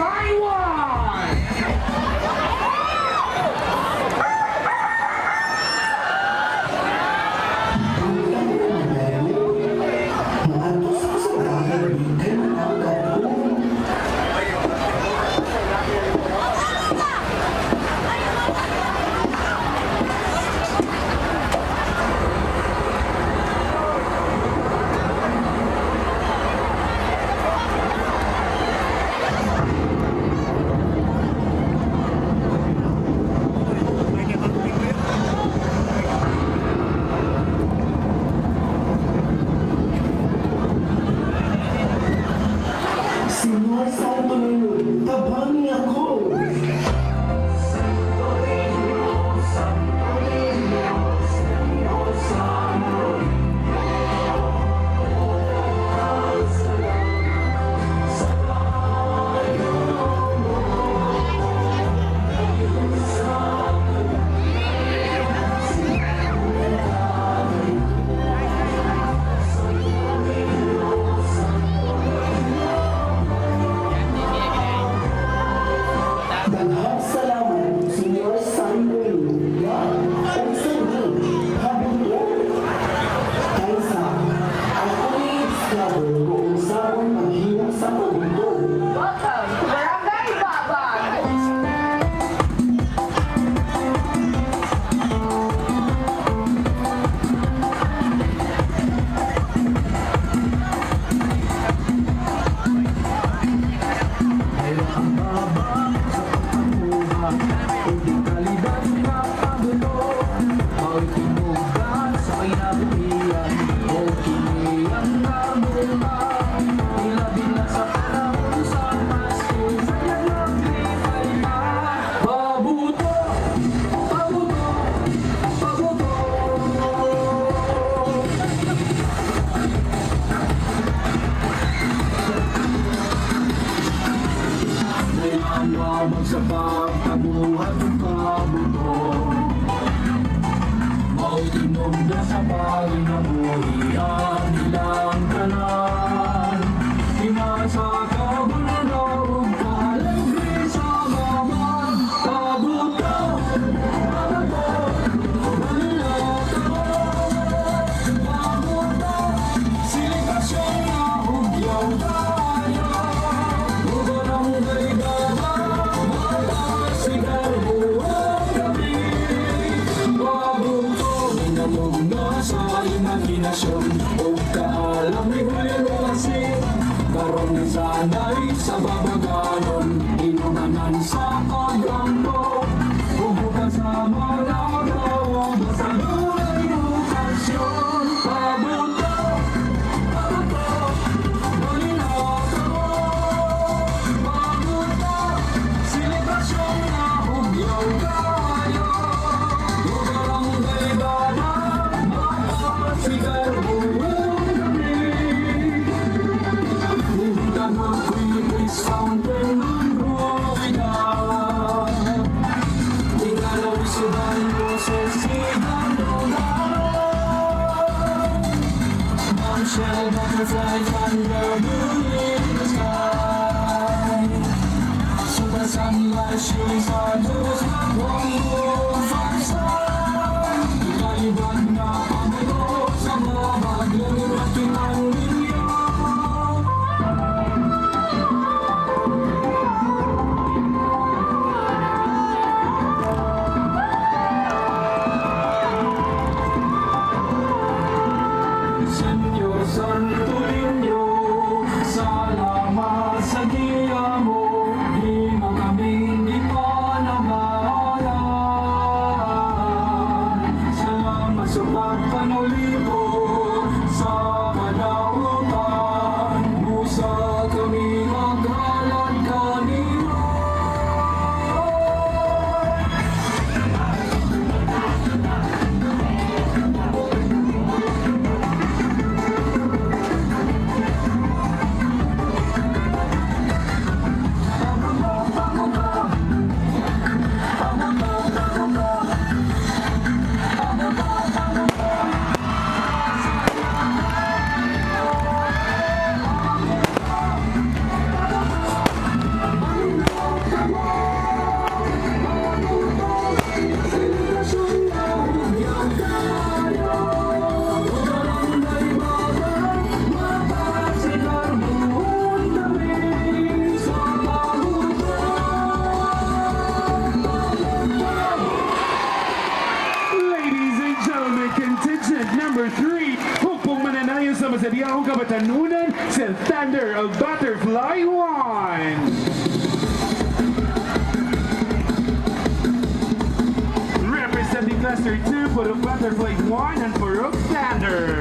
Taiwan! Maantos ko sa bahay kay manangkap ko. Senyor Santo Niño, tabangi ako. Daghang salamat, Senyor Santo Niño. Unsa ni? Pabuto? Kaysa, ako ni discover kung unsaon paghimo sa pabuto. Welcome to Barangay Babag! Ang baba sa pagpamuha Hindi kalidad na pabuto. Mao'y tinugan sa kinabuhian o kini ang nabunga. Ilabi na sa panahon sa Pasko, saya naglipay na. Pabuto, pabuto, pabuto. Ang babag sa pagtabuhat ng pabuto. Mao'y tinugda sa paginabuhian ilang tanan. Ina sa kabulo ug kaalegre sa babag. Pabuto, pabuto, pabuto, pabuto. Selebrasyon na hugyaw tayo. Ugon ang brigada, magpasigar buong gabi. Pabuto, minalog na sa imahinasyon o kaalam ni Julian Rosi. Karon na sanay sa babaganon, inunanan sa pagrampo. Ubukan sa mga tao, basta dunay okasyon. Pabuto, pabuto, malinaw. Pabuto, selebrasyon na hugyaw kayo. Lugar ang brigada, mapasigar buong gabi. Pumunta ng Quick Fountain ng Ruida. Igalaw sudan boses sigan. Bombshell, butterfly, thunder, moon in the sky. Super sunlight, shooting star, those bongo, five. Ikalibad na pabuto sa babag, luluwakin ang ninyo. Senyor Santo Niño, salamat sa giya mo, di mo kaming ipanabayan. Contestant number 3, hugpong mananayon sa masadyahong kabatanunan sa Thunder of Butterfly 1. Representing Cluster 2, Purok Butterfly 1 and Purok Thunder.